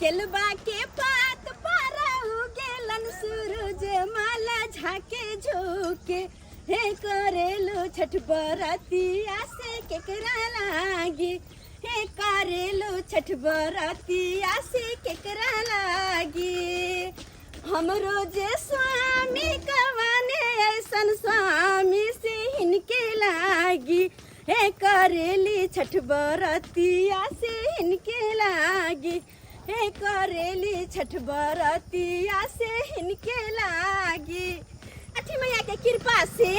केलबा के पात पर उगेलन सूरज माला झाके झोके हे करेलो छठ बरतिया से केकरा लागी हे करेलो छठ बरतिया से केकरा लागी हमरो जे स्वामी कवाने ऐसन स्वामी से हिनके लागी हे करेली छठ बरतिया से हिनके लागी हे करेली छठ बरतिया से हिनके लागी। छठी मैया के कृपा से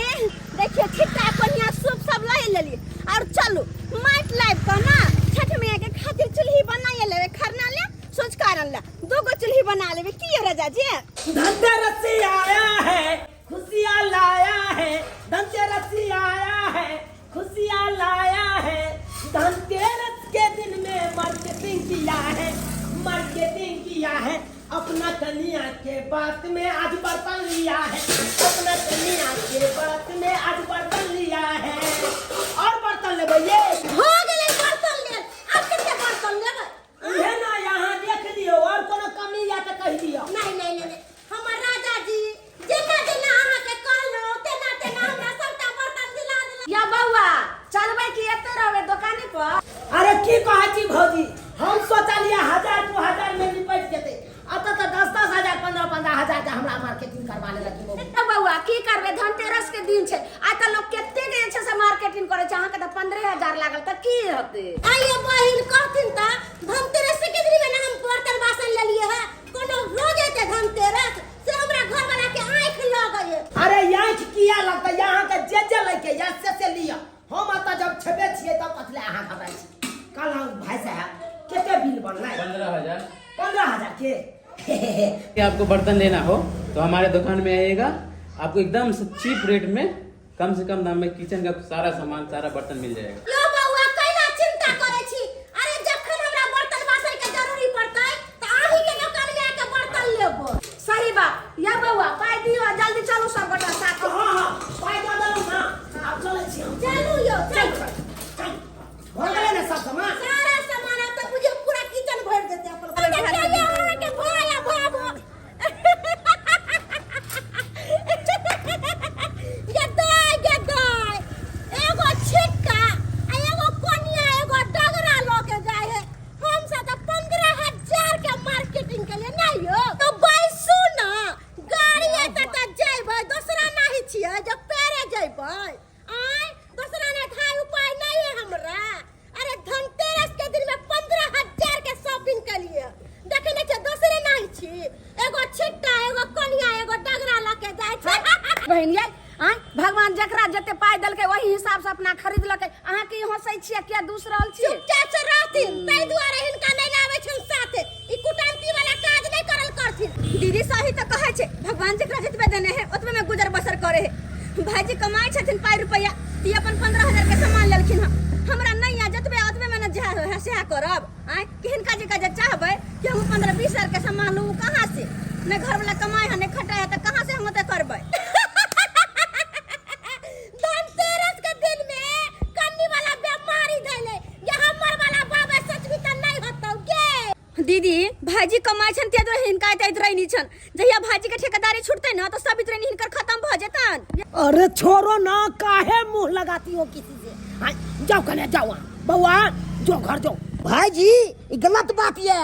देखियो छिट्टा कोनिया सूप सब लए लेलिए और चलू माटि लाबि कऽ ना छठ मैया के खातिर चूल्ही बनाइए लेबै, खरना ले सोच कारण ले दूगो चूल्ही बना लेबै। की यौ राजा जी? धनतेरस आया है खुशियाँ लाया है, धनतेरस आया है खुशियाँ लाया है, धनतेरस के दिन में मार्केटिंग किया है, मार्केटिंग किया है, अपना कनिया के बात में आज बर्तन लिया है, अपना कनिया के बात में आज बर्तन लिया है। और बर्तन लेबै ये? हो गेलै बर्तन लेल, आब कते बर्तन लेबै? इहे ना यहाँ देख लियौ, और कोनो कमी या तऽ कहि दियौ। नहीं नहीं नहीं नहीं, हमर राजा जी जेना जेना अहाँ के कहलहुँ तेना तेना हमरा सबटा बर्तन दिला देलक। या बौआ चलबै कि एते रहबै दोकाने पर? अरे की कहै छी भौजी, हम सोचलियै 1000 2000 में निपटि जेतै, अतऽ तऽ 10-10 हजार 15-15 हजार के हमरा मार्केटिंग करवा लेलक ई मौगी। तऽ बौआ की करबै, धनतेरस के दिन छै, आइ तऽ लोक कते के जे छै से मार्केटिंग करै छै, अहाँके तऽ 15,000 लागल तऽ की हेतै? आइये बहिन कहथिन तऽ धनतेरस के दिन में ना हम बर्तन बासन लेलियै है, कोनो रोज एते धनतेरस से हमरा घर वाला के आँखि लगैये। अरे आँखि किया लगतै, अहाँके जे जे लैके या से से लिअ, हम एतऽ जब छेबे छियै तब कथी लए अहाँ घबराइ छी। कहलहुँ भाई साहब कते बिल बनलै? 15,000। 15,000 के? आपको बर्तन लेना हो तो हमारे दुकान में आइएगा, आपको एकदम से चीप रेट में कम से कम दाम में किचन का सारा सामान सारा बर्तन मिल जाएगा। यो बौआ कैला चिंता करै छी, अरे जखन हमरा बर्तन बासन के जरूरी पड़तै त अहीं के दुकान में आके बर्तन लेबो। सही बात। या बौआ पाइ दियो आ जल्दी चलू सब गोटा साथ। हाँ हाँ पाइ दऽ देलहुँ ना, आब चलै छी हम। चलू यौ चलू। चलू भऽ गेलै ने सब सामान? सारा सामान आब तऽ बुझियौ पूरा किचन भरि देतै अपन। देखियौ अहाँके भाय आ बाबू गे दाय गे दाय, एगो छिट्टा आ एगो कोनिया एगो डगरा लऽ के जाइ है, हम सब तऽ 15,000 के मार्केटिंग के लिए नहीं यो तो बैसू ना गाड़ी एतऽ तऽ जेबै, दोसरा नहीं छियै जब पैरे जेबै, आय दोसरा नहीं थाय उपाय नहीं है हमरा। अरे धनतेरस के दिन में 15,000 के शॉपिंग के लिए देखे नहीं छियै दोसरे नहीं छी, एगो छिट्टा एगो कोनिया एगो डगरा लऽ के जाइ छै। बहिन यै आँय भगवान जकरा जते पाइ देलकै ओही हिसाब से अपना खरीदलकै, अहाँ की हंसै छियै किया दूस रहल छियै? चुपचाप से रहथिन ताहि दुआरे हिनका नहि लाबै छनि साथे, ई कुटंती वाला काज नहि करल करथिन। दीदी सही तऽ कहै छै, भगवान जकरा जतबे देने है ओतबे में गुजर बसर करे है। भाईजी कमाइ छथिन पाइ रुपैआ तऽ ई अपन 15,000 के सामान लेलखिन हँ, हमरा नहि आ जतबे ओतबे में ने जएह होइ सएह करब। आँय कि हिनका जकाँ जे चाहबै कि हम 15-20 हजार के सामान लू, कहाँ से? नहि घरवला कमाइ है नहि खटाइ है तऽ कहाँ से हम ओते करबै? धनतेरस के दिन में कन्नी वाला बीमारी धैले ये हमर वाला बाबा सचबी त नहीं होतौ गे। दीदी भाईजी कमाइ छन ते दुआरे हिनका एते इतरैनी छन, जहिया भाईजी के ठेकेदारी छूटतै ना तो सब इतरैनी हिनकर खत्म भ जेतन। अरे छोड़ो ना, काहे मुंह लगाती हो किसी से? हाँ, जाओ कने जाओ बउआ जो घर जाओ। भाईजी ई गलत बात ये,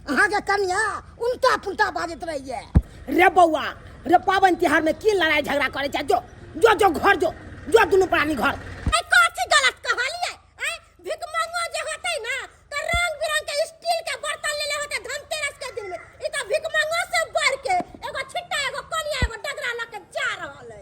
अहाँ के कन्या उल्टा पुल्टा बाजैत रहिए। रे बउआ रे, पावन तिहार में की लड़ाई झगड़ा करे छै? जो जो जो घर जो, जो दुनू प्राणी घर। ए कथी गलत कहलिए? ए भिखमंगो जे होतै ना त रंग बिरंग के स्टील के बर्तन लेले होतै धनतेरस के दिन में, ई त भिखमंगो से बढ़ के एगो छिट्टा एगो कोनिया एगो डगरा ल के जा रहल है।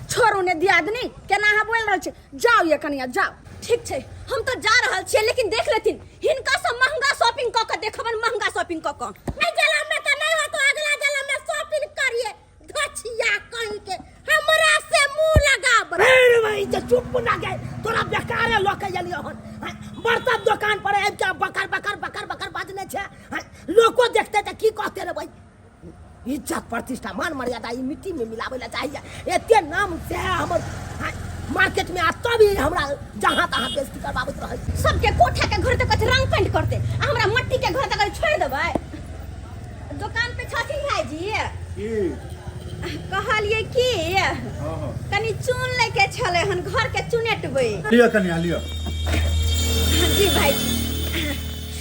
छोड़ू ने दियादनी, केना अहाँ बोल रहल छी, जाओ ये कनिया जाओ। ठीक छै हम तऽ जा रहल छियै, लेकिन देख लेथिन हिनका से महंगा शॉपिंग कऽ के देखबन, महंगा शॉपिंग कऽ के। एहि जलम में तऽ नहि होतो, अगला जलम में शॉपिंग करिए धछिया कहीं के हमरा से मुंह लगाब। अरे भाई जे चुप ना गए तोरा बेकारे लऽ के एलियो हन। हाँ, बर्तन दोकान पर आबि के बकर बकर बकर बकर बाजने छै। हाँ, लोको देखते तऽ की कहते रे भाई, इज्जत प्रतिष्ठा मान मर्यादा ई मिट्टी में मिलाबै लए चाहिए, एते नाम से हमर। हाँ, मार्केट में आ तब ही हमरा जहाँ तहाँ बेइज्जती करबाबैत रहै। सबके कोठा के घर तक रंग पेंट करते आ हमरा मट्टी के घर तक छोड़ देबै। भाईजी। की? कहलियै की, हँ हँ। कनि चून लैके छलै हन, घर के चुनेटबै। लिअ कनिया, लिअ। जी भाईजी।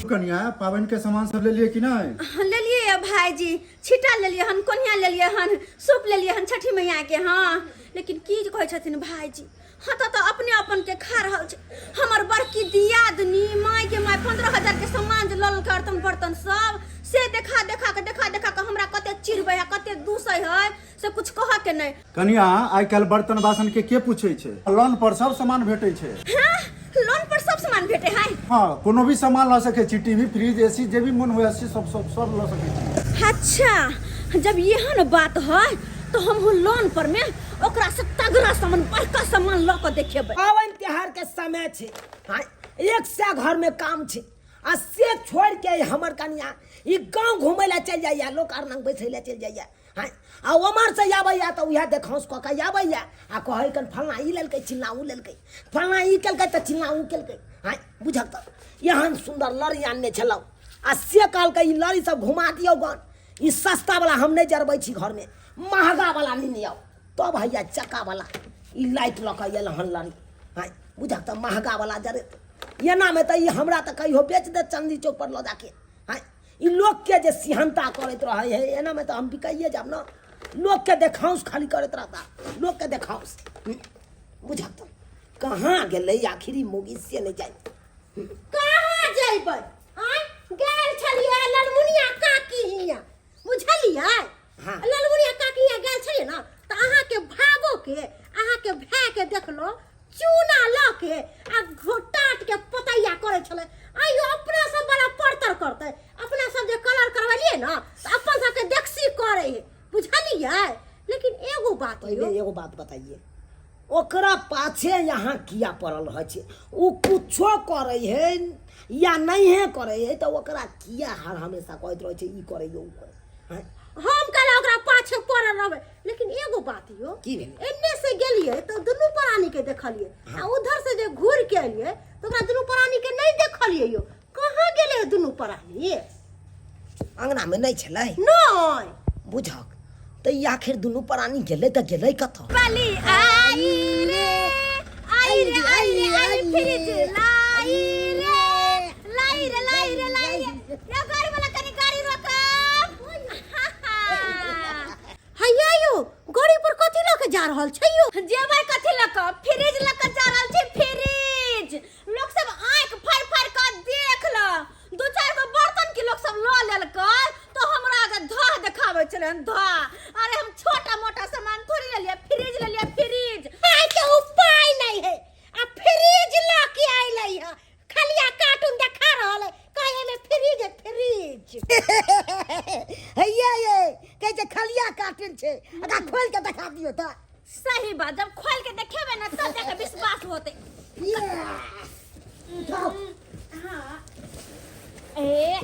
कनिया, पाबनि के सामान सब लेलियै कि नहि? हाँ, लेलियै ये भाईजी, छिटा लेलियै हन, कोनिया लेलियै हन, सूप लेलियै हन छठी मैया के। हाँ, लेकिन की कहै छथिन भाईजी, हाँ तऽ अपने अपन के खा रहल छै। हमर बड़की दियादनी माय के my 15,000 के सामान जे लऽ लेलकै, बर्तन बर्तन सब से देखा देखा के देखा देखा के हमरा कते चिढ़बै है, कते दूसै है, से कुछ कहऽ के नहि। कनिया, आइ काल्हि बर्तन बासन के के पूछै छै? लोन पर सब सामान भेटै छै। हाँ, लोन पर सब सामान भेटे है? हाँ, कोनो भी सामान लऽ सकै छी, टीवी, फ्रिज, एसी, जे भी मोन हुए से सब सब सब लऽ सकै छी। अच्छा, जब एहन बात है तो हम लोन पर में ओकरा से तगड़ा सामान, बड़का सामान लऽ कऽ देखेबै। पाबनि तिहार के समय छै, हाँ, एक सए घर में काम छै आ से छोड़ के हमर कनिया ई गाँव घूमै लए चलि जाइए, लोक आर लग बैसै लए चलि जाइए। हाँ, आ ओम्हर से आबैए तऽ उएह देखाउँस कऽ के आबैए आ कहै कन फल्लाँ ई लेलकै, चिल्लाँ ओ लेलकै, फल्लाँ ई केलकै तऽ चिल्लाँ ओ केलकै। हाँ, बुझल तऽ एहन सुन्दर लड़ी आनने छलहुँ आ से कहलकै ई लड़ी सब घुमा दियौ गन, ई सस्ता वाला हम नहि जरबै छी घरमे, महगा वाला लेने आउ। तब हैया चक्का वाला ई लाइट लऽ कऽ आयल हन लड़ी। हाँ, बुझल तऽ महगा वाला जरेत एनामे तऽ ई हमरा तऽ कहियो बेच देत चांदी चौक पर लऽ जाके। हाँ, ई लोकके जे सिहनता करैत रहै है, एनामे तऽ हम बिकाइए जायब ने। लोकके देखाउँस खाली करैत रहता, लोकके देखाउँस। बुझल तऽ कहाँ गेलै आखिर ई मौगी से नहि जाय। कहाँ जइबै? आँय, गेल छलियै ललमुनिया काकी हियाँ, बुझलियै? हाँ। ललमुनिया काकी हियाँ गेल छलियै ने तऽ अहाँके भागो के अहाँके भाय के देखलो चूना लऽ के आ टाट के पतैया करै छलै। आइयो अपना सब बड़ा परतर करतै, अपना सब जे कलर करबेलियै ने तऽ अपन सबके देखसी करै है, बुझलियै? लेकिन एगो बात पहिले यौ, एगो बात बताइए, ओकरा पाछे यहाँ किया पड़ल रहै छै? ओ कुछो करै है या नहिए करै है तऽ ओकरा किया हर हमेशा कहैत रहै छै ई करै ओ करै? हैं? हम काल्हि ओकरा पाछे पड़ल रहबै, लेकिन एगो बात यौ। की भेलै? एन्ने से गेलियै तऽ दुनू प्राणी के देखलियै आ उधर से जे घूर के एलियै तऽ ओकरा दुनू प्राणी के नहि देखलियै यौ। कहाँ गेलै दुनू प्राणी? अंगना में नहि छलै? नहि। बुझक तऽ ई आखिर दुनू प्राणी गेलै तऽ गेलै कतऽ? बली आई रे, आई रे, आई रे, आई फ्रिज लाई रे, लाई रे, लाई रे, लाई रे। यो गाड़ी वाला, कनी गाड़ी रोक। हैया यो गाड़ी पर कथी लऽ के जा रहल छै यो? जेबै कथी लऽ कऽ, फ्रिज लऽ कऽ जा रहल छै फ्रिज। लोक सब आँखि फाड़ि फाड़ि कऽ देख ल, दू चारि गो बर्तन के लोक सब लऽ लेलकै तो हमरा आगे धह देखाबै छलै हन धह। अरे हम छोटा मोटा सामान थोड़ी लेलियै, फ्रिज लेलियै फ्रिज। आइ के उपाय नहीं है आ फ्रिज लऽ के अइलै है, खलिया कार्टून देखा रहल है, कहे में फ्रिज है फ्रिज। हैया ये कहै छै खलिया कार्टून छै, एकरा खोलि के देखा दियौ तऽ। सही बात, जब खोल के देखेबे ना तब जाके विश्वास होते। उठाओ। हाँ ए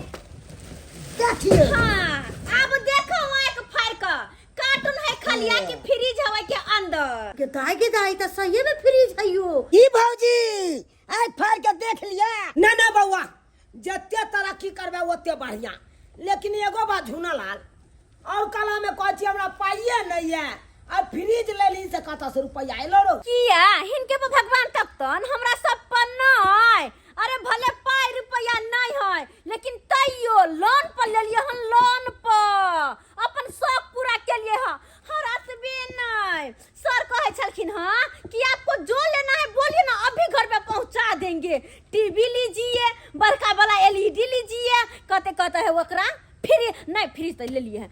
देखिए। हाँ, अब देखो आंख फाड़ के, कार्टून है खलिया की फ्रिज हवे के अंदर। के दाई के दाई, त सही में फ्रिज है यो। की भौजी, आँखि फाड़ि के देख लिया? नहीं नहीं बउआ, जते तरक्की करबे ओते बढ़िया, लेकिन एगो बात झूना लाल और कला में कहै छी हमरा पाइए नहीं है आ फ्रिज ले ली से कतऽ से रुपया एलो रो? किया हिनके पर भगवान तकतन, हमरा सब पर नहीं। अरे भले पाई रुपया नहीं है लेकिन तैयो लोन पर लेलिए हन, लोन पर अपन शौक पूरा के लिए हन। हमरा से भी नहीं, सर कहे छलखिन हाँ कि आपको जो लेना है बोलिए ना, अभी घर पे पहुंचा देंगे। टीवी लीजिए, बड़का वाला एलईडी लीजिए, कहते कहते है ओकरा फ्री नहीं, फ्रिज तो ले लिए हैं।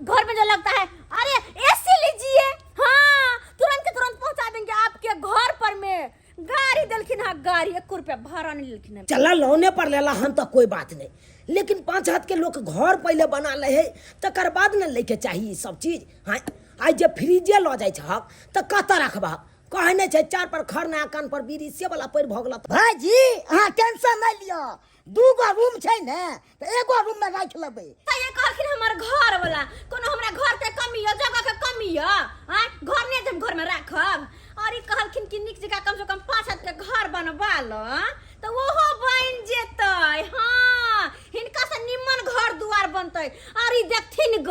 घर में जो लगता है, अरे एसी लीजिए, हाँ तुरंत के तुरंत पहुंचा देंगे आपके घर पर में। गाड़ी दिलखिन हाँ, गाड़ी 1 रुपया भाड़ा नहीं लेलखिन हन। चला लोने पर लेला हन तो कोई बात नहीं, लेकिन 5 हाथ के लोग घर पहले बना ले है तकर बाद न लेके चाहिए ई सब चीज। हाँ, आइ जे फ्रिजे लऽ जाइ छहक तऽ कतऽ रखबहक? कहै नहि छै चार पर खरना कान पर बीड़ी, से वाला पैर भऽ गेल। भाईजी अहाँ टेंशन नहि लिअ, दूगो रूम छै ने तऽ एगो रूम में राखि लेबै। तऽ ये कहलखिन हमर घर वाला, कोनो हमरा घर के कमी यऽ, जगह के कमी यऽ, आँय घर नहि जे हम घर में राखब। और ई कहलखिन कि नीक जकाँ कम से कम 5 हाथ के घर बनवा ल तऽ ओहो बनि जेतै। हाँ, हिनका से निम्मन घर दुआर बनतै। होतै। और ई देखथिन ग,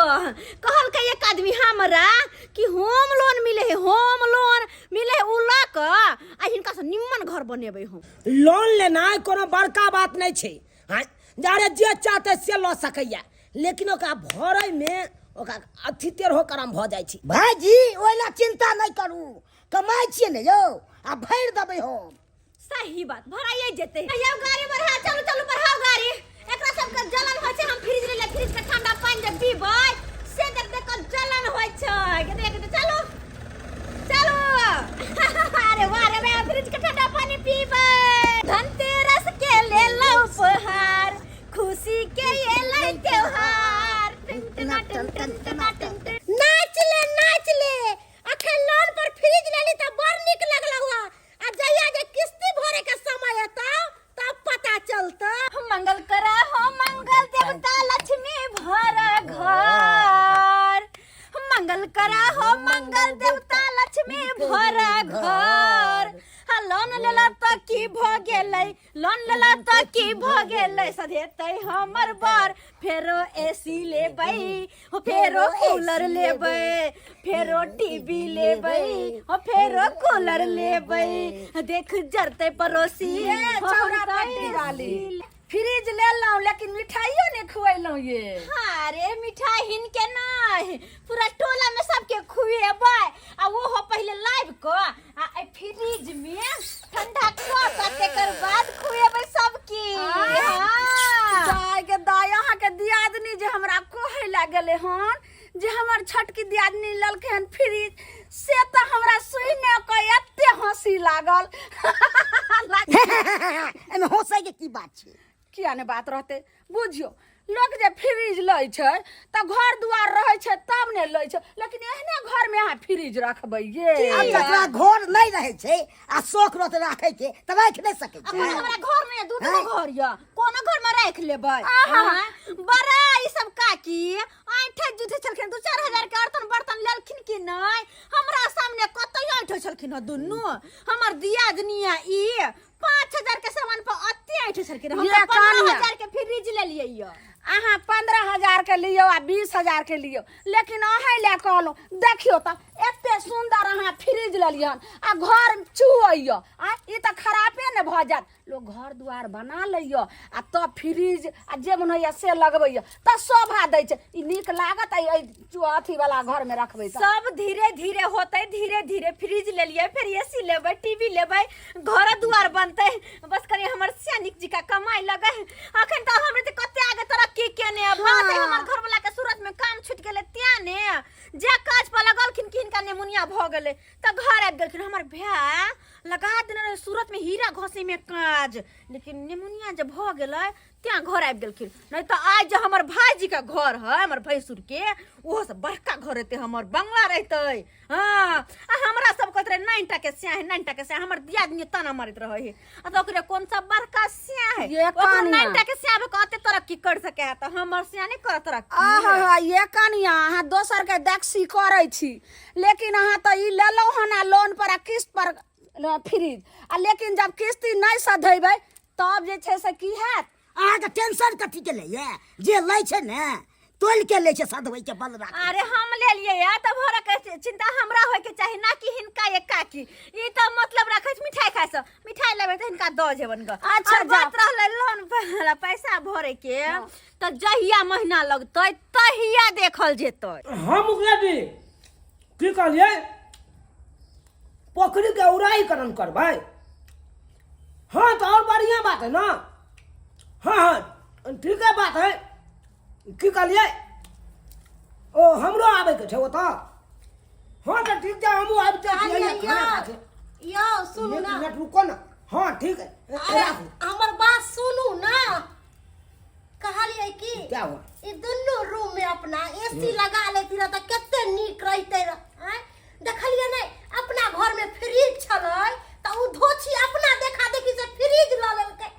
कहलकै एक आदमी हमरा कि होम लोन मिले है, होम लोन मिले है, उ लऽ कऽ आ हिनका से निम्मन घर बनेबै हम। लोन लेनाइ कोनो बड़का बात नहि छै। हाँ, अरे जे चाहते से लऽ सकैया, लेकिन ओकरा भरैमे ओकरा अथी टेढ़ो करम भऽ जाइ छै। भाईजी ओहि ला चिंता नहि करू, कमाइ छियै ने यौ, आ भरि देबै हम। सही बात, भराइए जेतै। यौ गाड़ी बढ़ा, चलू चलू बढ़ाओ गाड़ी। एकरा सबके जलन होइ छै, हम फ्रिज ले फ्रिज के ठंडा पानि जे पीबै से देख देख के जलन होइ छै। के देख देख, चलू चलू। अरे वाह रे भाई, फ्रिज के ठंडा पानी पीबै। धनतेरस के लेलौ उपहार, खुशी के एलै त्योहार। टन टना टन टन टना टन टन। नाच ले नाच ले, अखन लोन पर फ्रिज लेली तऽ बड़ नीक लगलौ हँ, आ जहिया जे किस्ती भरे के समय एतौ तब पता चलतौ। मंगल करा हो मंगल देवता लक्ष्मी भर घर, मंगल करा हो मंगल देवता लक्ष्मी भर घर। हाँ, लोन लेला तऽ की भ गेलै, लोन लेला तऽ की भ गेलै, सधेतै हमर बर। फेरो एसी लेबै, हो फेरो कूलर लेबै, फेरो टीवी लेबै, हो फेरो कूलर लेबै। देख जरतै पड़ोसी। ये छौड़ा पट्टी वाली फ्रिज लेलहुँ लेकिन मिठाइयो नहि खुएलहुँ ये। अरे मिठाई हिनके नहीं, पूरा टोला में सबके खुएबै, आ ओहो पहिले लाइव क आ एहि फ्रिज में ठंडा कऽ कऽ तेकर बाद खुएबै सबके। हाँ। दाय के दाय, अहाँके दियादनी जे हमरा कहै लागलै हन जे हमर छोटकी दियादनी लेलकै हन फ्रिज, से तऽ हमरा सुनि कऽ एते हँसी लागल। एहिमे हँसै के की बात छै? किया ने बात रहतै, बुझियौ लोक जे फ्रिज लै छै तऽ घर दुआर रहै छै तब ने लै छै, लेकिन एहने घरमे अहाँ फ्रिज रखबै ये? आब जकरा घर नहि रहै छै आ शौक रहतै राखै के तऽ राखि नहि सकै अपन छै। हमरा घर में दू दू हैं? घर यऽ, कोनो घर में राखि लेबै। आहा। हाँ, बड़ा ई सब काकी ऐंठे जूठे छलखिन, 2-4 हजार के अर्तन बर्तन लेलखिन कि नहि, हमरा सामने कतौ ऐंठे छलखिन हँ दुनू हमर दियादनी आ ई 5,000 के सामान पर अते ऐंठे छलखिन। हम ये तऽ पंद्रह कानिया। हजार के फ्रिज लेलियै यऽ। अहाँ 15,000 के लियौ आ 20,000 के लियौ, लेकिन अहें लए कहलहुँ, देखियौ तऽ एते सुन्दर अहाँ फ्रिज लेलियन आ घर चुअइए, आ ई तऽ खरापे ने भऽ जायत। लोक घर दुआर बना लैए आ तब फ्रिज आ जे मन होइए से लगबैए तऽ शोभा दै छै। ई नीक लागत एहि अथीवला घरमे रखबै तऽ? सब धीरे धीरे होतै, धीरे धीरे फ्रिज लेलियै, फेर एसी लेबै, टीवी लेबै, घर दुआर बनतै। बस कनि हमर सैनिक जी का कमाई लगे। अखन तऽ हमरे तऽ कते आगे तरक्की केने बात है। हमर घर वाला के सूरत में काम छूट गेलै, त्यां ने जे काज पर लगलखिन कि हिनका निमोनिया भऽ गेलै तऽ घर आबि गेलखिन। हमर भाय लगा देने रहे सूरत में हीरा घसे में काज, लेकिन निमोनिया जे भऽ गेलै त्यां घर आबि गेलखिन, नहीं तऽ आइ जे हमर भाईजी के घर है, हमर भैंसुर के, ओहो से बड़का घर रहते, हमर बंगला रहते। हाँ, आ हमरा सब कहते रहे नाइन टा के स्याह है, नाइन टा के स्याह। हमर दियादनी ताना मारैत रहे है, आ तऽ ओकरे कौन सा बड़का स्याह है? ये ओकरो कानिया। नाइन टा के स्याह में कहते तरक्की कर सके है तऽ हमर स्याह नहीं कर तरक्की। आहा, ये कनिया, अहाँ दोसर के देखसी करै छी, लेकिन अहाँ तऽ ई लेलहुँ हन आ लोन पर आ किस्त पर फ्रिज आ, लेकिन जब किस्ती नहि सधेबै तब जे छै से की हैत? अहाँके टेंशन कथी के लैये? जे लै छै ने तोलि के लै छै, सधबै के बल राखै। अरे हम लेलियै या तऽ भरक चिंता हमरा होय के चाही, ना कि हिनका। एक काकी ई तऽ मतलब रखै छै मिठाई खाय से, मिठाई लेबै तऽ हिनका दऽ जेबन ग। अच्छा, और बात रहलै लोन पर पैसा भरे के, तऽ जहिया महीना लगतै तहिया देखल जेतै। हम मुखिया जी की कहलियै? पोखरिके उड़ाईकरण करबै? हाँ तऽ और बढ़िया बात है ना। हाँ हाँ, ठीक है बात है। की कहलियै? ओ हमरो आबैके छै ओतऽ। हाँ तऽ ठीक छै, हमहूँ आबि जाइ छियै अरे खाना यौ, खा के। यौ सुनू एक ना। मिनट रुको ना। हाँ ठीक है, अरे राखू। हमर बात सुनू ना, कहलियै कि क्या हुआ? ई दुनू रूम में अपना एसी लगा लेती रह तऽ कते नीक रहिते रह। आँय देखलियै नहि, अपना घर में फ्रिज छलै तऽ ओ धोछी अपना देखा देखी से फ्रिज लऽ लेलकै।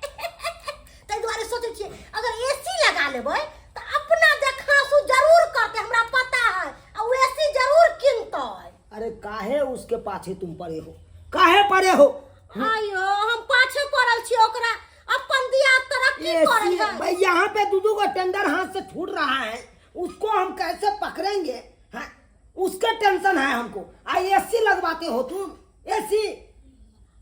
ताहि दुआरे सोचै छियै अगर एसी लगा लेबै तऽ अपना देखासु जरूर करतै, हमरा पता है, आ ओ एसी जरूर किनतै। अरे काहे उसके पाछे तुम पड़े हो, काहे पड़े हो? आयो हम पाछे पड़ल छी ओकरा? अपन दिया तरक्की तरक्की करे है। भाई यहाँ पे दू को टेंडर हाथ से छूट रहा है, उसको हम कैसे पकड़ेंगे? हाँ, उसका टेंशन है हमको। आई एसी लगवाते हो तुम एसी?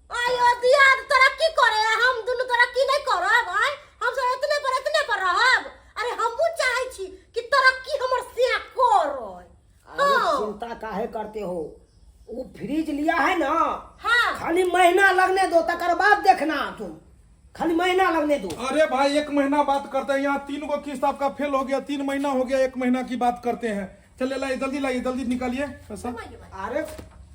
आयो दियाद तरक्की करे है, हम दुनू तरक्की नहीं करब? आय हम सब इतने पर रहब? अरे हमहू चाहै छी कि तरक्की हमर सिया करे। अरे हाँ। चिंता काहे करते हो? वो फ्रिज लिया है ना? हाँ। खाली महीना लगने दो, तकर बाद देखना तुम। खाली महीना लगने दो। अरे भाई, एक महीना बात करते हैं, यहाँ तीन गो किस्त आपका फेल हो गया, 3 महीना हो गया, एक महीना की बात करते हैं। चलिए, लाइए, जल्दी लाइए, जल्दी निकालिए पैसा। अरे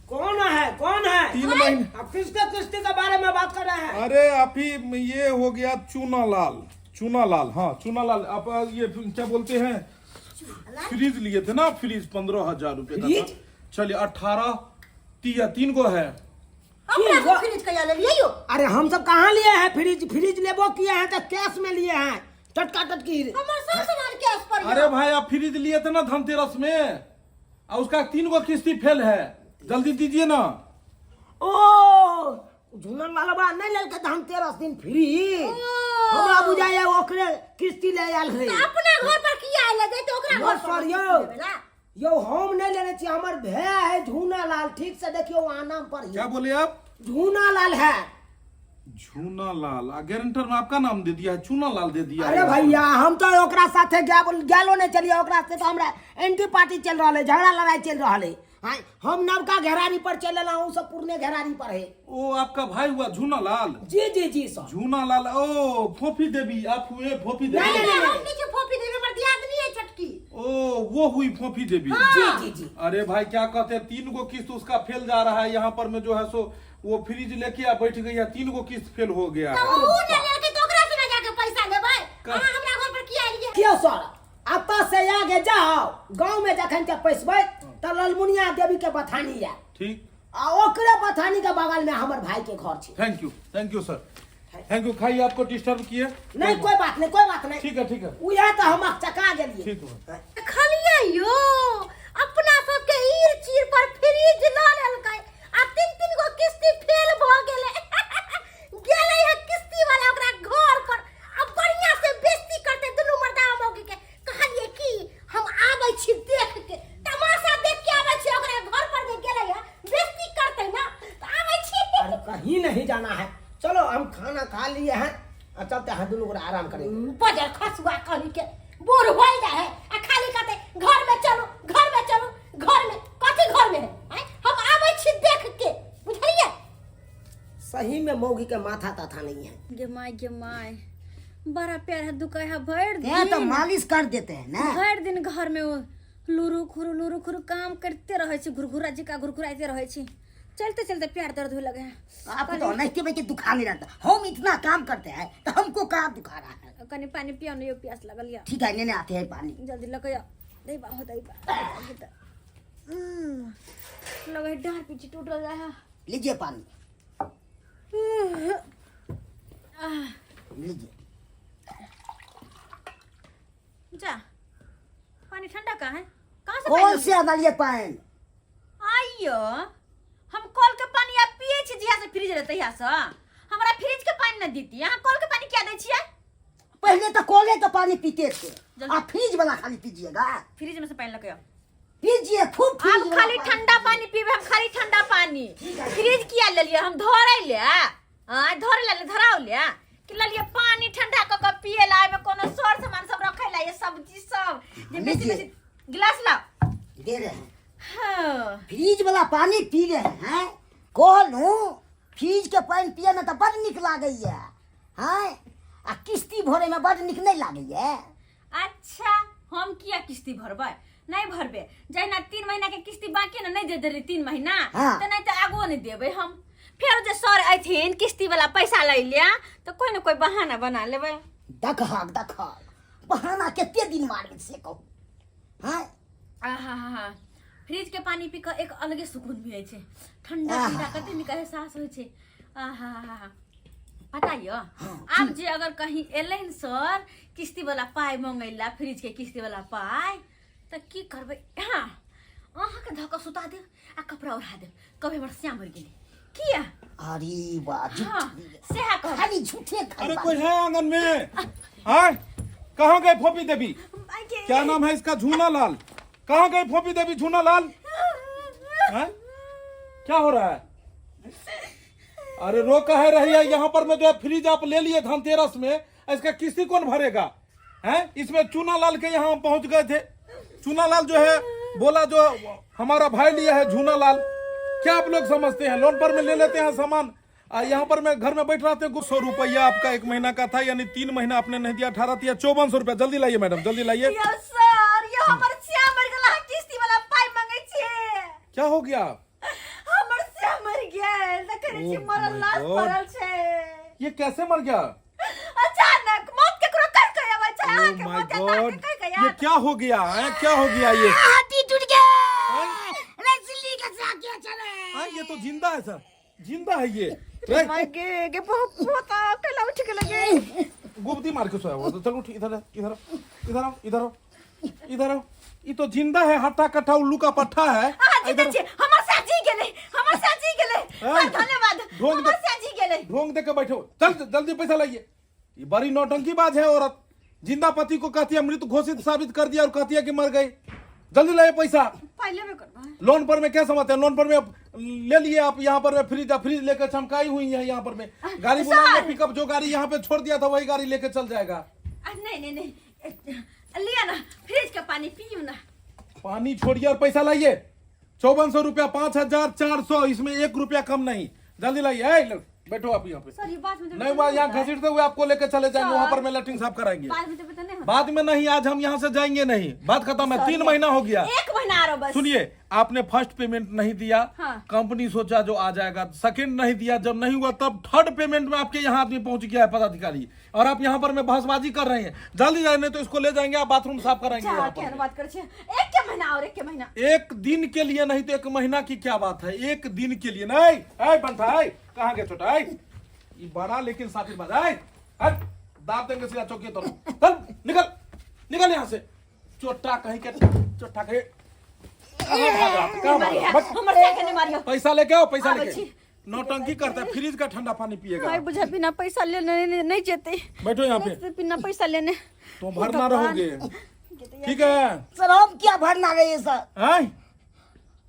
कौन है, कौन है? 3 महीने। आप किसके किस्ती के बारे में बात कर रहे हैं? अरे आप ही ये हो गया चूना लाल, चूना लाल, हाँ चूना लाल। आप ये क्या बोलते हैं, फ्रिज लिए थे ना, फ्रिज 15,000 रुपए का था। फ्रिज? चलिए, 18 तीन गो है। हमरा गो- फ्रिज कहिया लेलियै यौ? अरे हम सब कहाँ लिए हैं फ्रिज? फ्रिज लेबो किए हैं तो कैश में लिए हैं, टटका टटकी। हमर सब सामान कैश पर यौ। अरे भाई, आप फ्रिज लिए थे ना धनतेरस में, और उसका तीन गो किस्ती फेल है, जल्दी दीजिए ना। ओ झूलन लालबा नहीं लेलकै धनतेरस दिन फ्रिज? हमरा बुझाइए ओकरे किस्ती ले आयल है। तऽ अपना घर पर किया आयल जैते, ओकरा घर पर सर यौ। लेबै ला। यौ, हम नहीं लेने छी, हमर भैया है झूना लाल। ठीक से देखियो, वहाँ नाम पर क्या बोले आप? झूना लाल है। झूना लाल, आ गारंटर में आपका नाम दे दिया है, चूना लाल दे दिया अरे है। भैया, हम तो ओकरा साथे गेलो नहीं चलिए। ओकरा से तो हमरा एंटी पार्टी चल रहा है, झगड़ा लड़ाई चल रहा है। हाँ, हम नवका घेरारी पर चल रहा हूँ, सब पुरने घेरारी पर है। ओ आपका भाई हुआ झूना लाल? जी जी जी सर। झूना लाल, ओ फोफी देवी, आप हुए फोफी नहीं, देवी? नहीं, हम नहीं छी फोफी देवी, हमर दियादनी है छोटकी। ओ वो हुई फोफी देवी। जी जी जी। अरे भाई, क्या कहते हैं, तीन गो किस्त उसका फेल जा रहा है। यहाँ पर में जो है सो वो फ्रिज लेके आ बैठ गई है, तीन गो किस्त फेल हो गया तऽ है। ऊ ने लेलकै तऽ ओकरा से ना जाके पैसा लेबै? अहाँ हमरा घर पर किया एलियै? क्यों सर, अतः से आगे जाओ, गांव में जखन के पैसबै तऽ ललमुनिया देवी के बथानी है। ठीक। आ ओकरे बथानी के बगल में हमर भाई के घर छै। Thank you, thank you sir, thank you. खाइए, आपको डिस्टर्ब किए। नहीं, कोई बात नहीं, कोई बात नहीं। ठीक है, ठीक है। उहे तऽ हम चका गेलियै। ठीक है। देखलियै यो, अपना सबके ईर चीर पर फ्रिज लऽ लेलकै आ तीन तीन गो किस्ती फेल भऽ गेलै। गेलै है किस्ती वाला ओकरा घर पर, आ बढ़िया से बेइज्जती करते दुनू मर्दा मौगी के। कहलियै कि हम आबै छी देख के, तमाशा देख के आबै छी। ओकरा घर पर जे गेलै है, बेइज्जती करते ना, तऽ आबै छी। अरे कहीं नहीं जाना है, चलो हम खाना खा लिए हैं आ चलते हैं, दोनों गोरा आराम करेंगे। बजर खसुआ कहीं के, बोर हो जाए है आ खाली कहते घर में चलो, घर में चलो। घर में कथी घर में है? आँय? हम आबै छी देख के, बुझलियै? सही में मौगी के माथा ताथा नहीं है। गे माय, गे माय, बड़ा प्यार है दुखाय है भरि ते तो दिन। मालिश कर देते हैं ना। भरि दिन घर में वो लुरु खुरु लुरु खुरु काम करते रहै छी, घुरघुरा जिका घुरघुराइते रहै छी, चलते चलते प्यार दर्द होए लगे है। आपको तो नहीं के दुखा नहीं रहता। हम इतना काम करते हैं तो हमको कहाँ दुखा रहा है? कनि पानी पियो ने यौ, प्यास लागल या। ठीक है, लेने आते हैं पानी। जल्दी लगे दही बा हो, दही बा। लगे है डाँर पीछे टूटल जाए है। लीजिए पानी, लीजिए। जा, पानी ठंडा कहाँ है? कहाँ से कौन पानी? से अनलिए पानी? आइयो, हम कल के पानी आब पिए छी। जिया से फ्रिज रहते तहिया से हमरा फ्रिज के पानी न दीती, अहाँ कल के पानी क्या दै छियै? पहले तो कॉले का पानी पीते थे। जल्दी। आप फ्रिज वाला खाली पीजिएगा। फ्रिज में से पानी लगे। पीजिए खूब फ्रिज आब वाला खाली पानी। ठंडा पानी पीबे हम, खाली ठंडा पानी। फ्रिज किया लेलियै हम? धरै ले आ धरै ले, धराउ ले कि ललियै पानी ठंडा क के पिए ला? एमे कोनो सर सामान सब रखै ला, ये सब्जी सब जे बेसी लीजिए। बेसी गिलास लाओ। दे रहे हैं। हाँ। फ्रिज वाला पानी पी रहे हैं। कहलूँ फ्रिज के पानी पिए में तो बड़ निक लागैया हैं, आ किस्ती भरे में बड़ निक नहीं लागैया। अच्छा, हम किया किस्ती भरबै? नहीं भरबे। जहिना 3 महीना के किस्ती बाकी ने नहीं दे देली 3 महीना, हाँ। तऽ नहीं तऽ आगुओ नहीं देबै हम। फेर जे सर अयथिन किस्ती वाला पैसा लै लिया तऽ कोई न कोई बहाना बना लेबै। देखहक देखहक, बहाना कते दिन मारबै से कहू हैं? आहा हा, फ्रिज के पानी पी कऽ एक अलगे सुकून मिलै छै, ठंडा आहा। ठंडा, कते नीक एहसास होइ छै। आहा हा हा, पता यऽ, आब जे अगर कहीं एलै ने सर किस्ती वाला पाइ मंगै ला, फ्रिज के किस्ती वाला पाइ, तऽ की करबै? हाँ, अहाँके धऽ कऽ सुता देब आ कपड़ा ओढ़ा देब, कभी हमर श्याम मरि गेलै किया। अरे वाह झूठ हाँ सेहा कहब खाली झूठे खाली अरे कोई है आंगन में हाँ कहाँ गए फोपी देवी क्या नाम है इसका झूना लाल कहाँ गए फोपी देवी झूना लाल हैं? क्या हो रहा है अरे रो कहे रही है यहाँ पर मैं जो है फ्रिज आप ले लिए धनतेरस में इसका किस्ती कौन भरेगा हैं इसमें चूना लाल के यहाँ हम पहुंच गए थे चूना लाल जो है बोला जो हमारा भाई लिया है झूना लाल क्या आप लोग समझते हैं लोन पर में ले लेते हैं सामान आ यहाँ पर मैं घर में बैठ रहा था 100 रुपया आपका एक महीना का था यानी 3 महीना आपने नहीं दिया, 18 तिया 5400 रुपया। जल्दी लाइए मैडम, जल्दी लाइए। यौ सर, यौ हमर श्याम मर गेल, अहाँ किस्ती वाला पाइ मंगै छी। क्या हो गया? हमर श्याम मर गेल, देखै नै छी Oh मरल my लाश God. पड़ल छै। ये कैसे मर गया? अचानक मौत केकरो कहि कहि अबै छै? Oh अहाँके my मौत एत अहाँके God. कहि कहि ये आयत? क्या हो गया है? क्या हो गया ये? हाथी टूट गया रे, सिल्ली के साथ चले। हाँ, ये तो जिंदा है सर, जिंदा है ये रे, गे गे बहुत बहुत कैला उठ के लगे। गुप्ती मार के सोया हुआ था। चल उठ, इधर आ, इधर आओ, इधर आओ, इधर आओ, इधर आओ। ये तो जिंदा है, हट्टा कट्ठा उल्लू का पट्टा है। अहाँ जीते इधर छी, हमर साथ जी गेलै, हमर साथ जी गेलै। ऐ, सर, धन्यवाद। ढोंग हमर दे। साथ जी गेलै। ढोंग दे के बैठो। चल जल्दी पैसा लाइए। ये बड़ी नौटंकी बाज है औरत, जिंदा पति को कहती है मृत घोषित साबित कर दिया और कहती है कि मर गई। जल्दी लाइए पैसा। पाइ लेबे करबै। लोन पर में क्या समझते हैं? लोन पर में आप ले लिए आप यहाँ पर में फ्रिज, फ्रिज लेकर चमकाई हुई है। यहाँ पर में गाड़ी बुलाएंगे पिकअप, जो गाड़ी यहाँ पे छोड़ दिया था वही गाड़ी लेके चल जाएगा। आ, नहीं नहीं नहीं, लिया ना फ्रिज के पानी पियू ना। पानी छोड़िए और पैसा लाइए। 5400 रुपया, 5400, इसमें 1 रुपया कम नहीं। जल्दी लाइए। ए, लो, बैठो आप यहाँ पे। सर, ये बाद में देबै नहीं तऽ हुआ यहाँ होतै? घसीटते हुए आपको लेकर चले जाएंगे, वहां पर में लैट्रिन साफ कराएंगे। बाद में देबै तऽ नहीं होतै? बाद में नहीं, आज हम यहाँ से जाएंगे नहीं, बात खत्म है। 3 महीना हो गया। एक महीना आरो बस। सुनिए, आपने फर्स्ट पेमेंट नहीं दिया। हाँ। कंपनी सोचा जो आ जाएगा। सेकंड नहीं दिया, जब नहीं हुआ तब थर्ड पेमेंट में आपके यहाँ आदमी पहुंच गया है पदाधिकारी और आप यहाँ पर में बहसबाजी कर रहे हैं। जल्दी जाए, नहीं तो इसको ले जाएंगे, आप बाथरूम साफ कराएंगे जा यहाँ पर केहन में। बात करै छियै? एक के महीना और एक के महीना। एक दिन के लिए नहीं तो एक महीना की क्या बात है? एक दिन के लिए नहीं। ऐ बंठा, ऐ कहाँ गए छोटा? ऐ ये बड़ा लेकिन साथी बाज, ऐ हट, दाब देंगे सीधा चौकी तो। चल निकल, निकल यहाँ से, चोटा कहीं के, चोटा कहीं। कहाँ भाग रहा था? कहाँ भाग रहा? बस, हमर से के नहीं मारियो। पैसा लेके आओ, पैसा आबै लेके। छी। नौटंकी करता है, फ्रिज का ठंडा पानी पिएगा। भाई बुझा बिना पैसा लेने नहीं, नहीं जेते। बैठो यहाँ पे। नहीं बिना पैसा लेने। तुम भरना रहोगे, ठीक है? सर, हम क्या भरना रहे सर? हैं?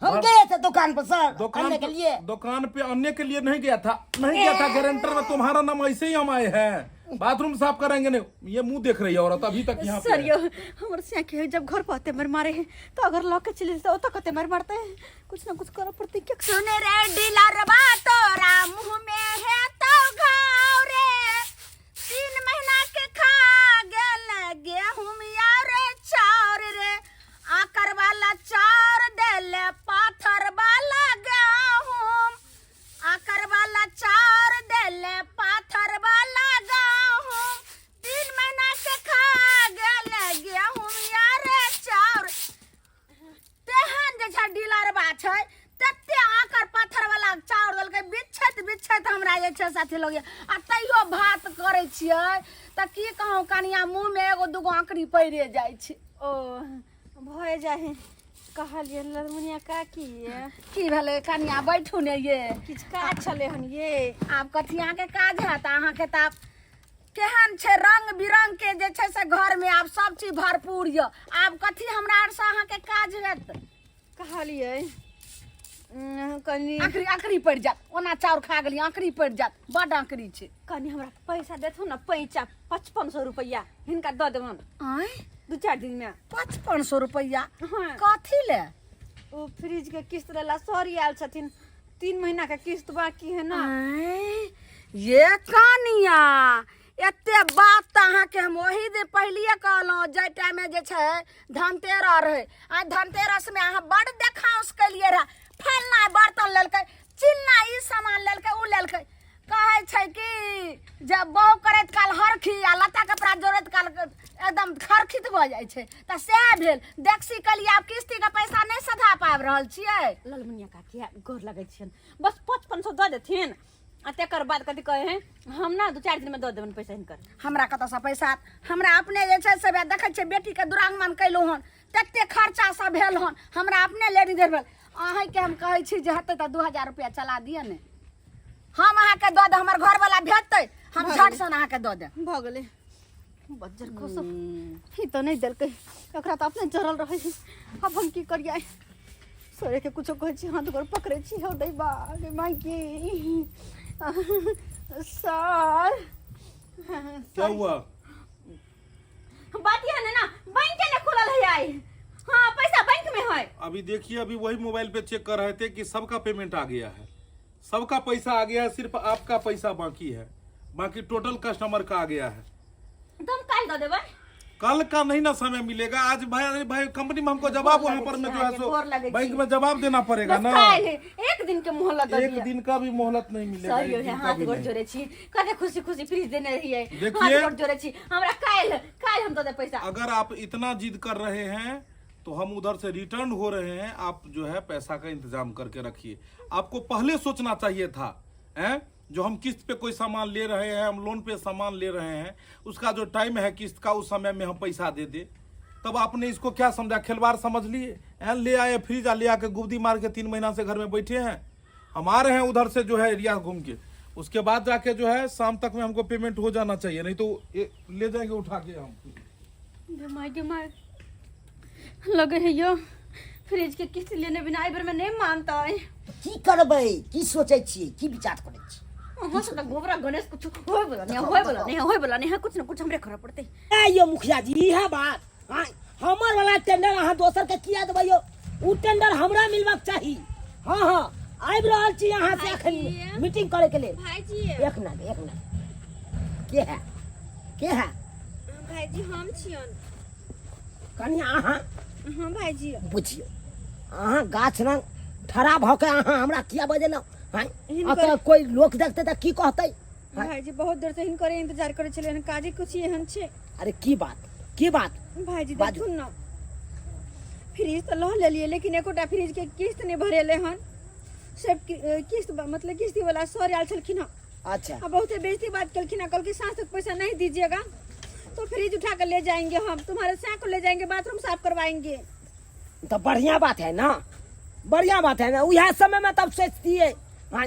हम गए थे दुकान पर सर दुकान आने के लिए। दुकान पे आने के लिए नहीं गया था, नहीं गया था। गारंटर में तुम्हारा नाम, ऐसे ही हम आए हैं। बाथरूम साफ कराएंगे नहीं। ये मुंह देख रही है औरत अभी तक यहाँ पे सर है। यो हमर से के जब घर पहुंचते मर मारे हैं तो अगर लॉक के चले तो ओतऽ कते मार मारते हैं। कुछ ना कुछ करऽ पड़ते। क्या सुन रे डीलरबा, तोरा मुंह में है तो घाव रे, 3 महीना के खा गेल गेहूं यार चाउर रे, आकर वाला चाउर देले पाथर वाला गेहूं, आकर वाला चाउर देले पाथर वाला गेहूं, 3 महीना के खा गेल गेहूं यार चाउर। तेहन जे छै डीलरबा छै, तते आकर पाथर वाला चाउर देलकै, बिछैत बिछैत हमरा जे छै साथी लोग। आ तैयो भात करै छियै तऽ की कहूँ कनिया, मुँह मे एगो दूगो आँकड़ी पड़िए जाइ छै। ओ भए जाइ है। कहलियै ललमुनिया काकी। की भेलै कनिया? बैठू ने ये। किछु काज छलै हन ये। आब कथी अहाँके काज हैत? अहाँके तऽ आब केहन छै रंग बिरंग के जे छै से घर मे आब सब चीज भरपूर यऽ, आब कथी हमरा आर से अहाँके काज हैत? कहलियै कनि आँकड़ी आँकड़ी पड़ि जायत, ओना चाउर खा गेली, आँकड़ी पड़ि जायत, बड आँकड़ी छै। कनि हमरा पैसा देथुन ने, पैसा 5500 रुपैआ हिनका दऽ देबनि। आँय? 2-4 दिन में। 5500 रुपैआ? हाँ। कथी ले? ओ फ्रिज के किस्त लेला सर आयल छथिन, 3 महीना के किस्त बाकी है ना। आँय, ये कनिया, एते बात तऽ अहाँके हम ओही दिन पहिलिए कहलहुँ जाहि टाइममे जे छै धनतेरस रहै। आ धनतेरसमे अहाँ बड्ड देखाउस केलियै रहए, फलना बर्तन लेलकै, चिल्ला ई सामान लेलकै, ओ लेलकै। कहै छै कि जे बहु करैत काल हरखी आ लत्ता कपड़ा जोड़ैत काल एकदम खरखित भऽ जाइ छै, तऽ सएह भेल। देखसी केलियै, आब किस्तीके पैसा नहि सधा पाबि रहल छियै। ललमुनिया काकी, गोर लगै छियनि, बस 5500 दऽ देथिन आ तकर बाद कथी कहै है, हम ना 2-4 दिन में दऽ देबनि पैसा हिनकर। हमरा कतऽसँ पैसा आयत? हमरा अपने जे छै से वएह देखै छियै, बेटीके दुरागमन कयलहुँ हन, तते खर्चा सब भेल हन, हमरा अपने लेडी देर भेल। अहीँके हम कहै छी जे हेतै तऽ 2000 रुपैआ चला दिअ ने। हम अहाँके दऽ देब, हमर घरवाला भेटतै, हम झट सन अहाँके दऽ देब। भऽ गेलै बज्जर खोसो, ई तऽ नहि देलकै, एकरा तऽ अपने जरल रहै है। आब हम की करियै? सोरे के कुछो कहै छी, हाथ गोड़ पकड़ै छी, हौ दैबा गे माइके सर। क्या हुआ? बात यह है ना, बैंक के ने खुलल है आई। हाँ, पैसा बैंक में है। अभी देखिए, अभी वही मोबाइल पे चेक कर रहे थे कि सबका पेमेंट आ गया है, सबका पैसा आ गया है, सिर्फ आपका पैसा बाकी है, बाकी टोटल कस्टमर का आ गया है। तो हम काल दऽ देबै। कल का नहीं ना समय मिलेगा आज। भाई, अरे भाई, कंपनी में हमको जवाब वहाँ पर में जो है सो गोर लगै छी। बैंक में जवाब देना पड़ेगा बस ना। काल्हि एक दिन के मोहलत दऽ एक दिअ। दिन का भी मोहलत नहीं मिलेगा, सर एक यौ, दिन का हाथ भी गोड़ नहीं। जोड़े छी, कते खुशी खुशी फ्रिज देने रहियै। देखिए। हाथ गोड़ जोड़े छी, हमरा काल्हि काल्हि हम दऽ देब पैसा। अगर आप इतना जिद कर रहे हैं तो हम उधर से रिटर्न हो रहे हैं, आप जो है पैसा का इंतजाम करके रखिए। आपको पहले सोचना चाहिए था, हैं? जो हम किस्त पे कोई सामान ले रहे हैं, हम लोन पे सामान ले रहे हैं, उसका जो टाइम है किस्त का, उस समय में हम पैसा दे दे। तब आपने इसको क्या समझा? खिलवाड़ समझ लिए हैं? ले आए फ्रिज आ ले आके गुब्दी मार के 3 महीना से घर में बैठे हैं। हम आ रहे हैं उधर से जो है एरिया घूम के, उसके बाद जाके जो है शाम तक में हमको पेमेंट हो जाना चाहिए, नहीं तो ये ले जाएंगे उठा के हम। गे my, गे my, लगे है यो फ्रिज के किस्त लेने बिना एहि बेर में नहीं मानतै। की करबै? की सोचै छियै? की विचार करै छियै? अहाँ सब तऽ गोबरा गणेश, कुछ होय वाला नहीं, होय वाला नहीं, होय वाला नहीं है, कुछ न कुछ हमरे करऽ पड़तै। ए यौ मुखिया जी, इएह बात आँय, हमर वाला टेंडर अहाँ दोसर के किया देबै यौ? उ टेंडर हमरा मिलबाक चाही। हाँ हाँ, आबि रहल छी अहाँ से अखन मीटिंग करे के लेल। भाईजी। एक मिनट, एक मिनट, के है, के है? भाईजी, हम छियन। कनि अहाँ। हाँ भाईजी। बुझियौ, अहाँ गाछ रंग ठड़ा भऽ के अहाँ हमरा किया बजेलहुँ? आँय, हिनकर- अतऽ कोइ लोक देखतै तऽ की कहतै? आँय, भाईजी, बहुत देर से हिनकरे इंतजार करै छलियै, काजे कुछ एहन छै। अरे की बात, की बात? भाईजी। बाजू। देखू न, फ्रिज तऽ लऽ लेलियै, लेकिन एकोटा फ्रिज के किस्त नहि भरेलै हन सब। किस्त मतलब किस्ती वाला सर आयल छलखिन हँ। आ बहुते बेइज्जती बात केलखिन हँ, कहलखिन साँझ तक पैसा नहीं दीजिएगा तो फ्रिज उठा कर ले जाएंगे हम, तुम्हारे साँझ को ले जाएंगे, बाथरूम साफ करवाएंगे। तो बढ़िया बात है ना, बढ़िया बात है ना। उएह समय में तब सोचतियै, हाँ,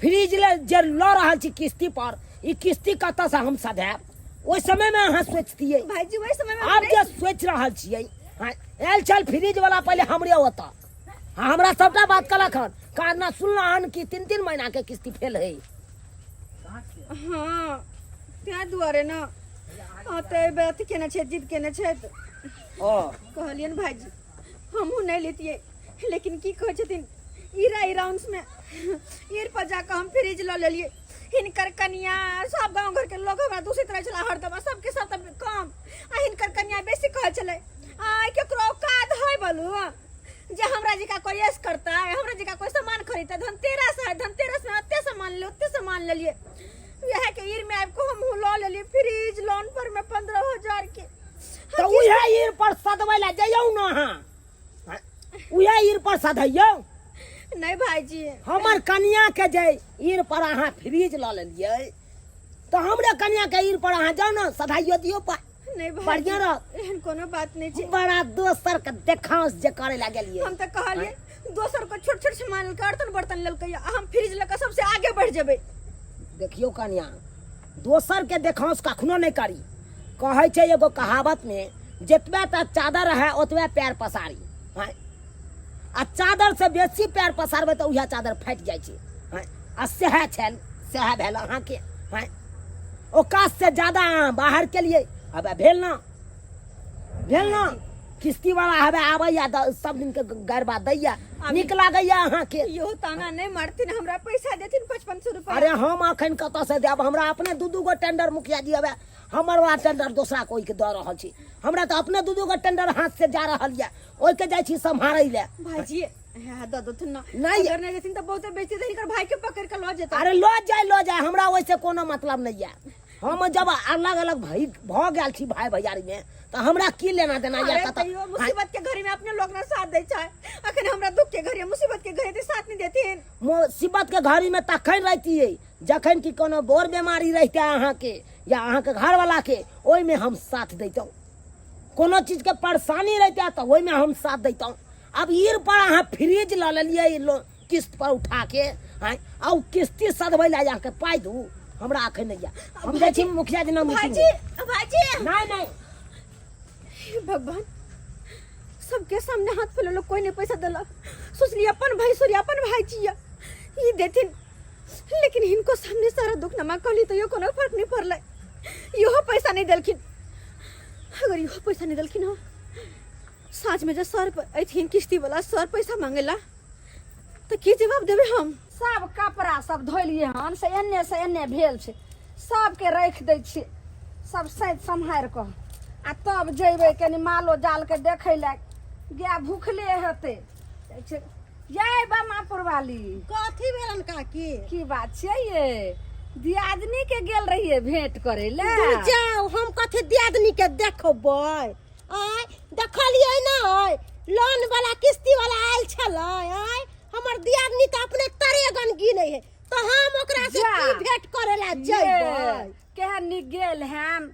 फ्रिज ले जे लऽ रहल छी किस्ती पर, ई किस्ती कतऽसँ हम सधायब, ओहि समय में अहाँ सोचतियै। भाईजी, वही समय में आब जे सोचि रहल छियै। हाँ, आयल छल फ्रिज वाला पहिले हमरे ओतऽ, हाँ, हमरा सबटा बात कहलक हन, कहना सुनलहुँ हन कि 3-3 महीना के किस्ती फेल है। हाँ, ताहि दुआरे ने। हाँ, तऽ एहि बेर अथी केने छै, जिद केने छै। ओ कहलियनि भाईजी, हमहूँ नहि लेतियै, लेकिन की कहै छथिन, ईरा राउंड्स में ईर पर जाकऽ हम फ्रिज लऽ लेलियै। हिनकर कनिया, सब गाँव घर के लोग हमरा दूषित रहै छलै हरदम, आ सबके सब तऽ कम आ हिनकर कनिया बेसी कहै छलै, आइ केकरो औकात है बोलू जे हमरा जकाँ कोइ ऐश करतै, हमरा जकाँ कोइ सामान खरीदतै? धनतेरस है, धनतेरस में ओते सामान ले, ओते सामान लेलियै। इएह के ईर में आबि कऽ हमहूँ लऽ लेलियै फ्रिज लोन पर में 15,000 के। तऽ उएह ईर पर सदबै लए जइयौ ने अहाँ, उएह ईर पर सधैयौ। नहीं भाईजी। हमर कनिया के जे ईर पर अहाँ फ्रिज लऽ लेलियै, तऽ हमरे कनिया के ईर पर अहाँ जाउ ने, सधाइयो दियौ पाइ। नहीं भाईजी। बढ़िया रहत। एहन कोनो बात नहीं छै। बड़ा दोसर के देखांस जे करे ला गेलियै। हम तऽ कहलियै दोसर को छोट छोट सामान लेलकै, बर्तन बर्तन लेलकै, आ हम फ्रिज लऽ कऽ सबसे आगे बढ़ि जेबै। देखियौ कनिया, दोसर के देखांस कखनो नहि करी। कहै छै एगो कहावत में, जतबे टा चादर है ओतबे पैर पसारी। हँ, आ चादर से बेसी पैर पसारबै तऽ उएह चादर फाटि जाइ छै। हँ, आ सएह छल, सएह भेल अहाँके। हँ, औकात से ज्यादा अहाँ बाहर केलियै। हबे भेल ना, भेल ना। किस्ती वाला हबे आबैया, सब दिन के गरबा दैया, नीक लागैया अहाँके। इहो ताना नहीं मारथिन, हमरा पैसा देथिन 5500 रुपया। अरे हम अखन कतऽ से देब? हमरा अपने 2-2 गो टेंडर मुखिया जी, हबे हमर वाला टेंडर दोसरा कोई के दऽ रहल छी। हमरा तऽ अपने 2-2 गो टेंडर हाथ से जा रहल यऽ, ओहिके जाइ छी सम्हारै लए। भाईजी, हाँ, दऽ देथिन ना। नहीं। अगर नहीं देथिन तऽ बहुते बेइज्जती देथिन, हिनकर भाई के पकड़ के लऽ जेतै। अरे लऽ जाय, लऽ जाय, हमरा ओहिसे कोनो मतलब नहीं यऽ। हम जब अलग अलग भाई भऽ गेल छी भाई भैयारी में, तऽ हमरा की लेना देना यऽ? अरे कतऽ तैयो मुसीबत के घड़ी में अपने लोग ना साथ दै छै। अखन हमरा दुख के घड़ी, मुसीबत के घड़ी साथ नहीं देथिन? मुसीबत के घड़ी में तखन रहतियै जखन कि कोनो बड़ बीमारी रहिते अहाँके या अहाँके घरवाला के, ओहिमे हम साथ दैतहुँ। कोनो चीज के परेशानी रहिते तऽ ओहिमे हम साथ दैतहुँ। अब ईर पर अहाँ फ्रिज लऽ लेलियै किस्त पर उठा के आँय आ ओ किस्ती सधबै लए अहाँके पाइ दू हमरा अखन नहि यऽ हम जाइ छी मुखिया जी नाम भाईजी भाईजी नहि नहि हे भगवान सबके सामने हाथ फैलेलो कोई नहीं पैसा देलक सोचली अपन भाई सॉरी अपन भाई छियै ई देथिन लेकिन हिनको सामने सारा दुख नमा कहली तो यो कोनो फर्क नहीं पड़लै इहो पैसा नहीं देलखिन अगर इहो पैसा नहीं देलखिन हँ साँझ में जे सर अथिन किस्ती वाला सर पैसा मांगेला तो की जवाब देबै हम सब कपड़ा सब धोलिए हन से एन्ने से एन्ने भेल छै सबके राखि दै छियै सब सैत सम्हारि कऽ आ तब जयबै कनि मालो जालके देखै लए गाय भूखले हेतै जाइ छै यै बमापुर वाली कथी भेलन काकी की बात छियै ये दियादनी के गेल रहियै भेंट करै लए दूर जाओ हम कथी दियादनी के देखबै आय देखलियै नै लोन वाला किस्ती वाला आयल छलै आय हमर दियादनी तऽ अपने तरेगन गिनै है तऽ हम ओकरा से जा। की भेंट करे ला जइबै केहन नीक गेल हन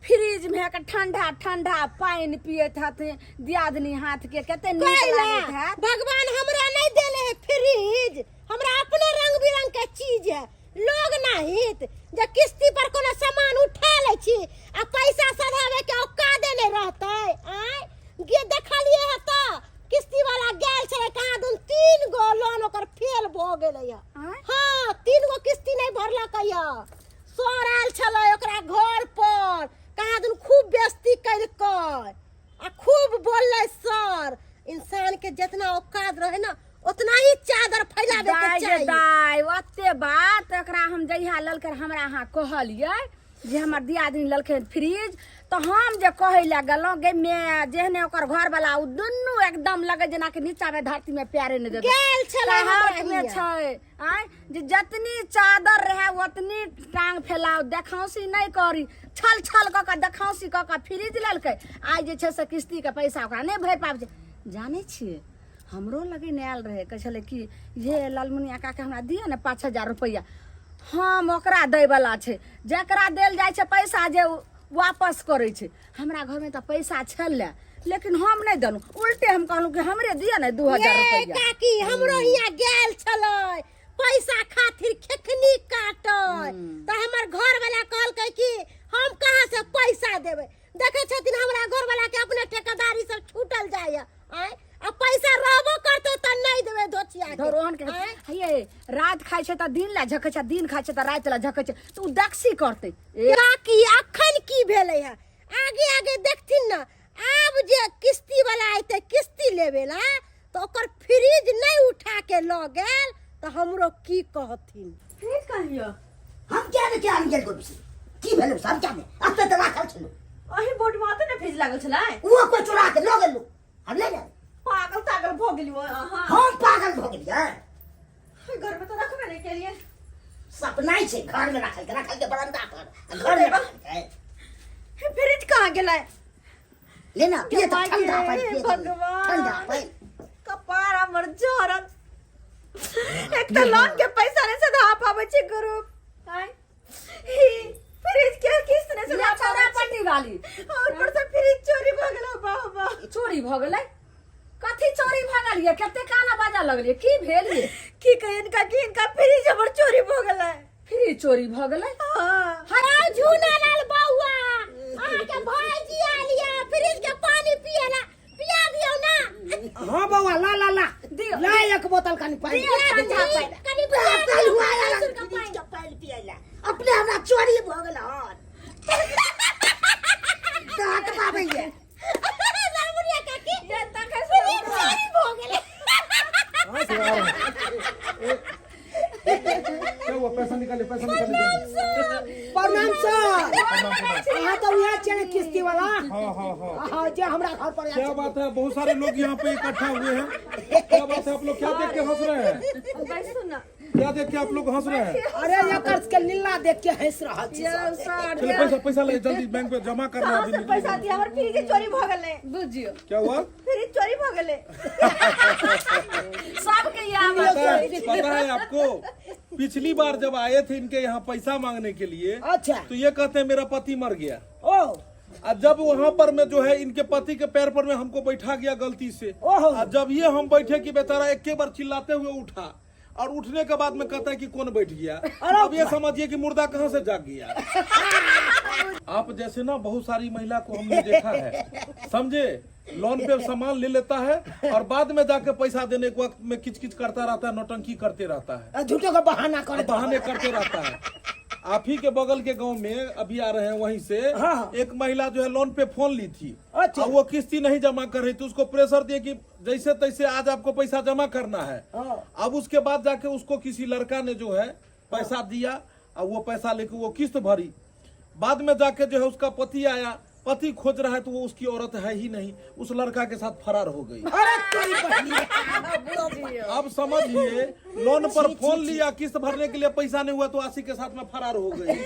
फ्रिज में के ठंडा ठंडा पानि पियत हथिन दियादनी हाथ के कते नीक कैला लागैत हैत भगवान हमरा नहीं देले है फ्रिज हमरा अपने रंग बिरंग के चीज है लोग नाहित जे किस्ती पर कोनो सामान उठा लै छी आ पैसा सधावे के औकादे नहीं रहतै आय गे देखलिए है तऽ किस्ती वाला गेल छलै कहाँ दुन तीन गो लोन ओकर फेल भऽ गेलै है आँय? हाँ तीन गो किस्ती नहीं भरलकै है सर आयल छलै ओकरा घर पर कहाँ दुन खूब बेइज्जती केलकै आ खूब बोललै सर इंसान के जितना औकात रहे ना उतना ही चादर फैलावे के दाइ गे चाही दाइ ओते बात एकरा हम जहिया ललकै हमरा अहाँ कहलियै जे हमर दियादनी ललकै फ्रिज तऽ हम जे कहै लए गेलहुँ गे मे जेहने ओकर घरवला ओ दुनू एकदम लगै जेनाकि नीचामे धरतीमे पैरे नहि देतै गेल छलै हमरा कहावतमे हियाँ। छै आँय जे जतनी चादर रहै ओतनी टांग फैलाउ देखौंसी नहि करी छल छल कऽ कऽ देखौंसी कऽ कऽ फ्रिज लेलकै आइ जे छै से किस्तीके पैसा ओकरा नहि भरि पाबै छै जानै छियै हमरो लगे नहि आयल रहै कहै छलै कि ये लालमुनिया काका हमरा दिअ ने 5000 रुपैआ हम ओकरा दैवला छै जकरा देल जाइ छै पैसा जे ओ वापस करै छै हमरा घरमे तऽ पैसा छलै लेकिन हम नहि देलहुँ उल्टे हम कहलहुँ कि हमरे दिअ ने 2000 ये रुपैआ काकी हमरो हियाँ गेल छलै पैसा खातिर खेखनी काटै तऽ हमर घर वाला कहलकै कि हम कहाँ से पैसा देबै देखै छथिन हमरा घर वाला के अपने ठेकेदारी सब छूटल जाइए आँय आ पैसा रहबो करतै तऽ नहि देबै धोचिया के धरोहन के आँय? हे रात खाइ छै तऽ दिन लए झकै छै दिन खाइ छै तऽ राति लए झकै छै तऽ ओ दक्षी करतै ए काकी अखन की भेलै है आगे आगे देखथिन ने आब जे किस्ती वाला अयतै किस्ती लेबे ला तऽ ओकर फ्रिज नहि उठा के लऽ गेल तऽ हमरो की कहथिन फ्रिज कहियो हम क्या ने क्या हम गेल गोपी की भेलो सब क्या ने अते तऽ राखल छलो अही बोर्ड में आते ने फ्रिज लागल छलै वो कोई चोरा के लऽ गेलो हम ले जाए पागल तागल भऽ गेलियो अहाँ हम पागल भऽ गेलियै घर में तो रखबे नहीं केलिए सपना छै घर में राखल के राखल के बरंडा पर आ घर में राखल के फ्रिज कहाँ गेलै लेना पिए तऽ ठंडा हे पानि पिए तऽ भगवान। ठंडा पानि कपार हमर झरल एक तऽ लोन के पैसा नहीं सधा पाबै छै ग्रुप आय ही फ्रिज के किस्त नहीं सधा चौरा पाबै पट्टी वाली छै और ऊपर से फ्रिज चोरी भऽ गेल बाबा चोरी भऽ गेलै कथी चोरी भऽ गेल ये कते काना बाजा लगलियै की भेल ये की कही इनका की इनका फ्रिज हमर चोरी भऽ गेलै फ्रिज चोरी भऽ गेलै हाँ हराउ झूना लाल बौआ अहाँके भाईजी आयल ये फ्रिज के पानी पियला पिया दियौ ना हाँ बौआ ला ला ला दियौ। ला एक बोतल कनि पानि पिया ठंडा दियौ, पानि। कनि पिया पागल दियौ, हुआ आयल भैंसुर के फ्रिज पानि। के पानि पियला अपने हमरा चोरी भऽ गेल हन दाँत पाबैये लालमुनिया काकी ये तखन से फ्रिज चोरी भऽ गेलै क्या हुआ पैसा निकाले पैसा निकाले जल्दी। प्रणाम सर प्रणाम, प्रणाम। अहाँ तऽ उएह छियै ने किस्ती वाला हाँ हाँ हाँ हाँ जे हमरा घर पर आयल क्या छथिन। बात है बहुत सारे लोग यहाँ पे इकट्ठा हुए हैं क्या बात है आप लोग क्या देख के हंस रहे हैं बैसू ना क्या देख के आप लोग हंस रहे हैं अरे एकर के लीला देख के हंस रहल छी यौ सर। सर चलिए पैसा पैसा ले जल्दी बैंक पे जमा करना है कहाँ अभी से पैसा दिया हमर फ्रिज चोरी भऽ गेलै बुझियौ क्या हुआ फ्रिज चोरी भऽ गेलै सबके इएह बात पता है, पता है आपको पिछली बार जब आए थे इनके यहाँ पैसा मांगने के लिए अच्छा तो ये कहते हैं मेरा पति मर गया ओ और जब वहाँ पर में जो है इनके पति के पैर पर में हमको बैठा गया गलती से ओहो। और जब ये हम बैठे कि बेचारा एक के बार चिल्लाते हुए उठा और उठने के बाद में कहता है कि कौन बैठ गया। अब ये समझिए कि मुर्दा कहाँ से जाग गया। आप जैसे ना बहुत सारी महिला को हमने देखा है, समझे, लोन पे सामान ले लेता है और बाद में जाके पैसा देने के वक्त में किच किच करता रहता है, नौटंकी करते रहता है, झूठों का बहाना कर बहाने करते रहता है। आप ही के बगल के गांव में अभी आ रहे हैं वहीं से, हाँ। एक महिला जो है लोन पे फोन ली थी। अच्छा। और वो किस्ती नहीं जमा कर रही थी, उसको प्रेशर दिए कि जैसे तैसे आज आपको पैसा जमा करना है। हाँ। अब उसके बाद जाके उसको किसी लड़का ने जो है पैसा दिया और वो पैसा लेके वो किस्त भरी। बाद में जाके जो है उसका पति आया, पति खोज रहा है तो वो उसकी औरत है ही नहीं, उस लड़का के साथ फरार हो गई। अरे तोरी बहनी। अब समझिए, लोन पर फोन लिया, किस्त भरने के लिए पैसा नहीं हुआ तो आशिक के साथ में फरार हो गई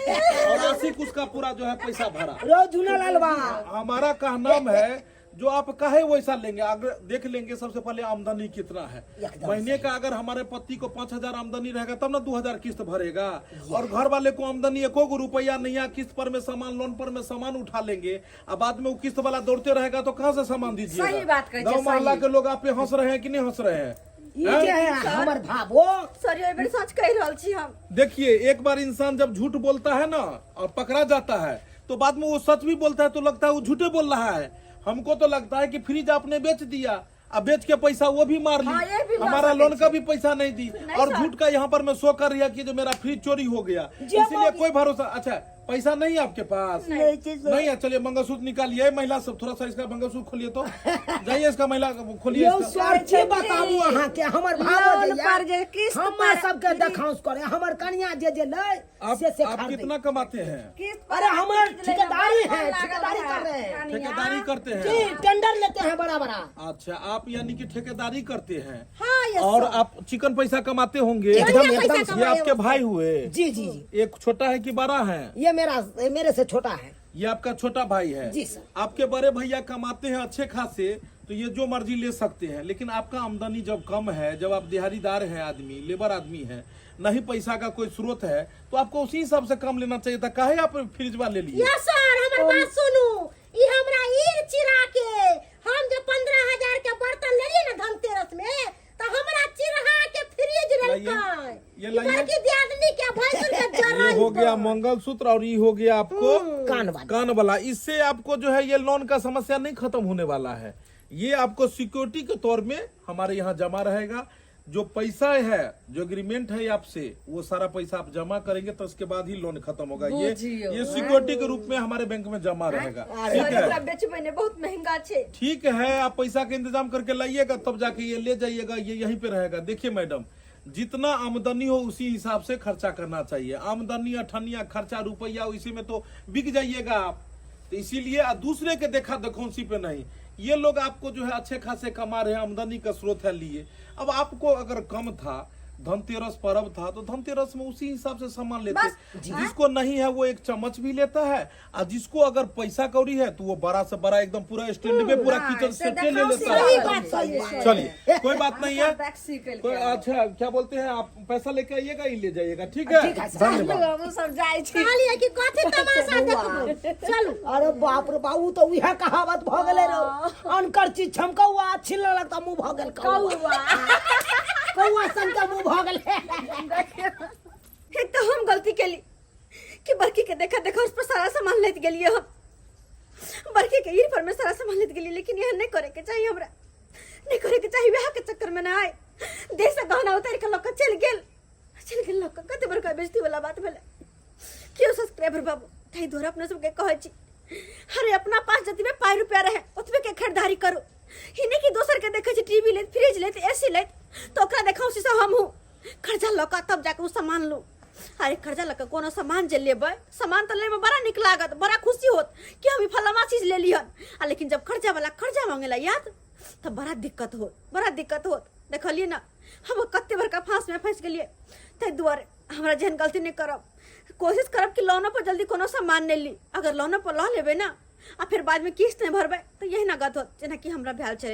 और आशिक उसका पूरा जो है पैसा भरा। रो झूना लालवा, हमारा कहना है जो आप कहे वैसा लेंगे। अगर देख लेंगे सबसे पहले आमदनी कितना है महीने का। अगर हमारे पति को 5000 आमदनी रहेगा तब ना 2000 किस्त भरेगा। और घर वाले को आमदनी एको गो रुपया नहीं है, किस्त पर में सामान, लोन पर में सामान उठा लेंगे और बाद में वो किस्त वाला दौड़ते रहेगा तो कहाँ से सामान दीजिएगा। सही बात कहै छै, गाँव मोहल्ला सही। के लोग आप पे हंस रहे हैं कि नहीं हंस रहे हैं? ई जे है हमर भाबो। सॉरी, एहि बेर सच कहि रहल छी हम। देखिए, एक बार इंसान जब झूठ बोलता है ना और पकड़ा जाता है तो बाद में वो सच भी बोलता है तो लगता है वो झूठे बोल रहा है। हमको तो लगता है कि फ्रिज आपने बेच दिया, अब बेच के पैसा वो भी मार हाँ, ये ली, भी हमारा मार लोन सकै का भी पैसा नहीं दी और सर। झूठ का यहाँ पर मैं शो कर रही है कि जो मेरा फ्रिज चोरी हो गया, इसीलिए कोई भरोसा। अच्छा, पैसा नहीं है आपके पास? नहीं है। चलिए मंगलसूत्र निकालिए महिला सब, थोड़ा सा इसका मंगलसूत्र खोलिए तो जाइए, इसका महिला खोलिए यौ इसका। सर की बताबू अहाँ के, हमर भाबो लोन जे पर जे किस्त हमर पर सबके देखाउस करे, हमर कनिया जे जे लै आप से आप खरीदे। कितना कमाते हैं? किस्त पर अरे हमार फ्रिज लेने ठेकेदारी बड़ है, मन लागल ठेकेदारी है। कर रहे हैं। कनिया। ठेकेदारी करते हैं जी, टेंडर लेते हैं बड़ा बड़ा। अच्छा, आप यानी कि ठेकेदारी करते हैं। हाँ, यस और सर। आप चिकन पैसा कमाते होंगे। एकदम बढ़िया पैसा एकदम। ये कमाए आपके भाई हुए? जी जी जी। एक छोटा है कि बड़ा है? ये मेरा मेरे से छोटा है। ये आपका छोटा भाई है? जी सर। आपके बड़े भैया कमाते हैं अच्छे खासे तो ये जो मर्जी ले सकते हैं, लेकिन आपका आमदनी जब कम है, जब आप दिहाड़ीदार हैं आदमी, लेबर आदमी है, नहीं पैसा का कोई स्रोत है, तो आपको उसी हिसाब से कम लेना चाहिए था। काहे आप फ्रिज वाले ले लिए? यस सर, हमर बात सुनू, ई हमरा ईर चिरा के हम जो 15,000 के बर्तन लेलिए ना धनतेरस में, तो हमरा चिरहा के फ्रिज लाइए, लेलकै। ये लाइए। बड़की दियादनी के भैंसुर के जरा ये हो गया मंगलसूत्र और ये हो गया आपको कान वाला। कान वाला। इससे आपको जो है ये लोन का समस्या नहीं खत्म होने वाला है। ये आपको सिक्योरिटी के तौर में हमारे यहाँ जमा रहेगा। जो पैसा है, जो एग्रीमेंट है आपसे, वो सारा पैसा आप जमा करेंगे तो उसके बाद ही लोन खत्म होगा। ये बुझियो। ये सिक्योरिटी के रूप में हमारे बैंक में जमा रहेगा। ठीक सर, है, एकरा बेचबै ने, बहुत महंगा छै। ठीक है, आप पैसा के इंतजाम करके लाइएगा तब जाके ये ले जाइएगा, ये यहीं पे रहेगा। देखिए मैडम, जितना आमदनी हो उसी हिसाब से खर्चा करना चाहिए। आमदनी अठनिया खर्चा रुपया इसी में तो बिक जाइएगा आप, तो इसीलिए दूसरे के देखा देखौंसी पे नहीं। ये लोग आपको जो है अच्छे खासे कमा रहे हैं, आमदनी का स्रोत है लिए। अब आपको अगर कम था, धनतेरस पर्व था तो धनतेरस में उसी हिसाब से सामान लेते। जिसको नहीं है वो एक चम्मच भी लेता है, और जिसको अगर पैसा कौड़ी है तो वो बड़ा से बड़ा एकदम पूरा स्टैंड में पूरा किचन सेट ले लेता सही है। बात, सही बात। चलिए कोई बात नहीं है। टैक्सी कल कोई अच्छा क्या बोलते हैं, आप पैसा लेके आइएगा, ये ले जाइएगा। ठीक है, धन्यवाद। हम सब जाइ छी। कहलिए कि कथी तमाशा देखबो, चलू। अरे बाप रे बाबू, तो उहे कहावत भ गेलै रौ, अनकर चीज छमकौआ छीन लेलक त मुंह भ गेल कौआ, कौआ सन के मुंह भ गेलै। एक तो हम गलती केली कि बड़की के देखा देखा उस पर सारा सामान लेत गेलिए हम, बड़की के ईर पर में सारा सामान लेत गेलिए, लेकिन यह नहीं करे के चाहिए, हमरा नहीं करे के चाहिए। वह के चक्कर में ना आए, देह से गहना उतार के लग के चल गेल, चल गेल लग के। कते बड़का बेइज्जती वाला बात भेलै। क्यों सब्सक्राइबर बाबू, ताहि दुआरे अपना सबके कहै छी, अरे अपना पास जतबे पाइ रुपया रहे ओतबे के खरीदारी करू। ही नहीं कि दोसर के देखै छी टीवी लेत, फ्रिज लेत, एसी लेत, तो ओकरा देखाउ से हमहूँ कर्जा लऽ कऽ तब जाके ओ सामान लू। अरे कर्जा लऽ कऽ कोनो सामान जे लेबै, सामान तऽ लैमे बड़ा नीक लागत, बड़ा खुशी होत कि हम ई फलामा चीज लेली हन, आ लेकिन जब कर्जा वाला कर्जा मांगे ला याद तब बड़ा दिक्कत होत, बड़ा दिक्कत होत। देखलियै ने हम कते बड़का फांसमे फँसि गेलियै। ताहि दुआरे हमरा जेहन गलती नहि करब, कोशिश करब कि लोनो पर जल्दी कोनो सामान नहि ली। अगर लोनो पर लऽ लेबै ने आ फेर बादमे किस्त नहि भरबै तऽ यही ने गत होत जेनाकि हमरा भेल छै।